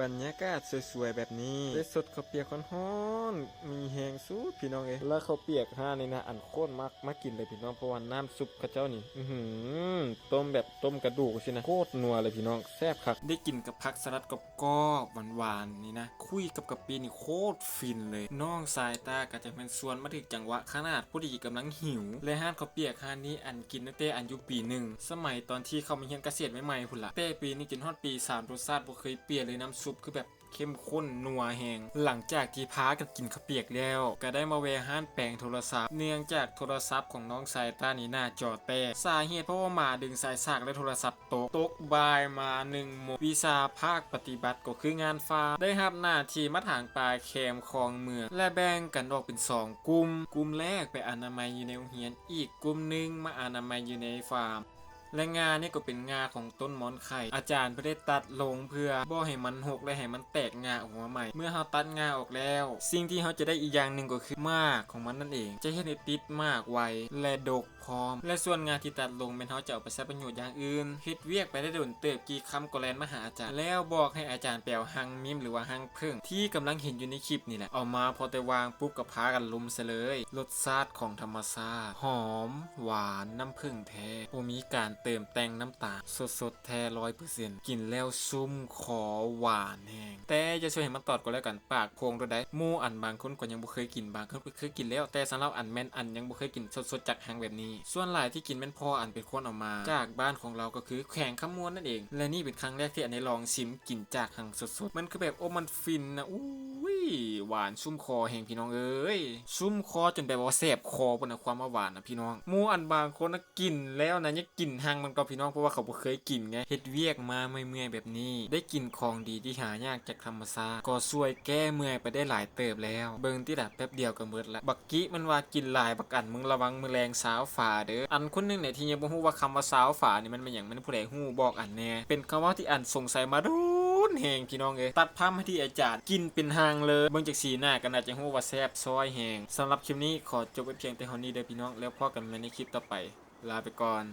ບັນຍາກາດສວຍໆແບບນີ້ ໄດ້ສົດເຂົ້າປຽກຮ້ອນໆ ມີແຮງສຸດພີ່ນ້ອງເອີຍ. ແລ້ວເຂົ້າປຽກຮ້ານນີ້ນະ ອັນໂຄດມັກມາກິນເລີຍພີ່ນ້ອງ ເພາະວ່ານ້ຳຊຸບເຂົາເຈົ້ານີ້ ອືຫື ຕົ້ມແບບຕົ້ມກະດູກຊີ້ນະ ໂຄດນົວເລີຍພີ່ນ້ອງ ແຊບຄັກ. ໄດ້ກິນກັບຜັກສະລັດກອບໆ ຫວານໆນີ້ນະ ຄຸຍກັບກະປິນີ້ໂຄດຟິນເລີຍ. ນ້ອງສາຍຕາກໍຈັກແມ່ນຊວນມາຖືກຈັງຫວະຂະໜາດ ພໍດີກຳລັງຫິວ ແລະ ຮ້ານເຂົ້າປຽກຮ້ານນີ້ ອັນກິນຕັ້ງແຕ່ອາຍຸປີໜຶ່ງ ສະໄໝຕອນທີ່ເຂົ້າມາຮຽນກະເສດໃໝ່ໆພຸ້ນລະ. ແຕ່ປີນີ້ກິນຮອດປີສາມ ລົດຊາດບໍ່ເຄີຍປ່ຽນເລີຍ ນ້ຳຊຸບຄືແບບເຂັ້ມຂຸ້ນນົວແຮງ. ຫຼັງຈາກທີ່ພາກັນກິນເຂົ້າປຽກແລ້ວ ກໍໄດ້ມາແວ່ຮ້ານແປງໂທລະສັບ ເນື່ອງຈາກໂທລະສັບຂອງນ້ອງສາຍຕານີ້ໜ້າຈໍແຕກ. ສາເຫດເພາະວ່າໝາດຶງສາຍສາກ ແລະ ໂທລະສັບຕົກ. ຕົກບ່າຍມາໜຶ່ງໂມງ ວິຊາພາກປະຕິບັດກໍຄືງານຟາມ ໄດ້ຮັບໜ້າທີ່ມາຖາງປາແຄມຄອງເມືອງ ແລະ ແບ່ງກັນອອກເປັນສອງກຸ່ມ ກຸ່ມແລກໄປອະນາໄມຢູ່ໃນໂຮງຮຽນ ອີກກຸ່ມໜຶ່ງມາອະນາໄມຢູ່ໃນຟາມ ແລະ ງ່ານີ້ກໍເປັນງ່າຂອງຕົ້ນມ່ອນໄຂ່ ອາຈານເພິ່ນໄດ້ຕັດລົງເພື່ອບໍ່ໃຫ້ມັນຮົກ ແລະ ໃຫ້ມັນແຕກງ່າອອກມາໃໝ່. ເມື່ອເຮົາຕັດງ່າອອກແລ້ວ ສິ່ງທີ່ເຮົາຈະໄດ້ອີກຢ່າງໜຶ່ງກໍຄືໝາກຂອງມັນນັ້ນເອງ ຈະເຮັດໃຫ້ຕິດໝາກໄວ ແລະ ດົກ ພ້ອມ ແລະ ສ່ວນງ່າທີ່ຕັດລົງແມ່ນເຮົາຈະເອົາໄປໃຊ້ປະໂຫຍດຢ່າງອື່ນ. ເຮັດວຽກໄປໄດ້ດົນເຕີບ ກີ່ຄຳກໍແລ່ນມາຫາອາຈານ ແລ້ວບອກໃຫ້ອາຈານໄປເອົາຮັງມິມ ຫຼືວ່າຮັງເຜິ້ງທີ່ກຳລັງເຫັນຢູ່ໃນຄລິບນີ້ແຫຼະ ເອົາມາ. ພໍແຕ່ວາງປຸບກໍພາກັນລຸມໃສ່ເລີຍ. ລົດຊາດຂອງທຳມະຊາດ ຫອມ ຫວານ ນ້ຳເຜິ້ງແທ້ ບໍ່ມີການເຕີມແຕ່ງນ້ຳຕານ ສົດໆແທ້ຮ້ອຍເປີເຊັນ ກິນແລ້ວຊຸ່ມຄໍຫວານແຮງ. ແຕ່ຢ່າຊ່ວຍໃຫ້ມັນຕອດກໍແລ້ວກັນ ປາກໂພງໂລດໃດ໋. ໝູ່ອັນບາງຄົນກໍຍັງບໍ່ເຄີຍກິນ ບາງຄົນກໍເຄີຍກິນແລ້ວ ແຕ່ສຳລັບອັນແມ່ນອັນຍັງບໍ່ເຄີຍກິນສົດໆຈາກຮັງແບບນີ້ ສ່ວນຫຼາຍທີ່ກິນແມ່ນພໍ່ອັນເປັນຄົນເອົາມາຈາກບ້ານຂອງລາວ ກໍຄືແຂວງຄຳມ່ວນນັ້ນເອງ ແລະ ນີ້ເປັນຄັ້ງແລກທີ່ອັນໄດ້ລອງຊິມກິນຈາກຮັງສົດໆ ມັນຄືແບບ ໂອ້ ມັນຟິນນະ ອຸ້ຍ ຫວານຊຸ່ມຄໍແຮງພີ່ນ້ອງເອີຍ ຊຸ່ມຄໍຈົນແບບວ່າແສບຄໍພຸ້ນນະ ຄວາມວ່າຫວານນະພີ່ນ້ອງ. ໝູ່ອັນບາງຄົນນະ ກິນແລ້ວນະ ຍັງກິນຮັງມັນຕໍ່ພີ່ນ້ອງ ເພາະວ່າເຂົາບໍ່ເຄີຍກິນໄງ. ເຮັດວຽກມາເມື່ອຍໆແບບນີ້ ໄດ້ກິນຂອງດີທີ່ຫາຍາກຈາກທຳມະຊາດ ກໍຊ່ວຍແກ້ເມື່ອຍໄປໄດ້ຫຼາຍເຕີບແລ້ວ. ເບິ່ງຕິລະ ແປັບດຽວກໍໝົດລະ. ບັກກິມັນວ່າກິນຫຼາຍບັກອັນ ມຶງລະວັງມື້ແລງຊາວຝາເດີ. ອັນຄົນໜຶ່ງແຫຼະທີ່ຍັງບໍ່ຮູ້ວ່າຄຳວ່າຊາວຝານີ້ມັນແມ່ນຫຍັງ ມັນຜູ້ໃດຮູ້ບອກອັນແດ່. ເປັນຄຳເວົ້າທີ່ອັນສົງໄສມາດົນແຮງພີ່ນ້ອງເອີຍ. ຕັດພາບມາທີ່ອາຈານກິນເປັນຮັງເລີຍ ເບິ່ງຈາກສີໜ້າກໍໜ້າຈະຮູ້ວ່າແຊບຊອຍແຮງ. ສຳລັບຄລິບນີ້ຂໍຈົບໄວ້ພຽງແຕ່ເທົ່ານີ້ເດີພີ່ນ້ອງ ແລ້ວພໍ້ກັນໃໝ່ໃນຄລິບຕໍ່ໄປ. ລາໄປກ່ອນ.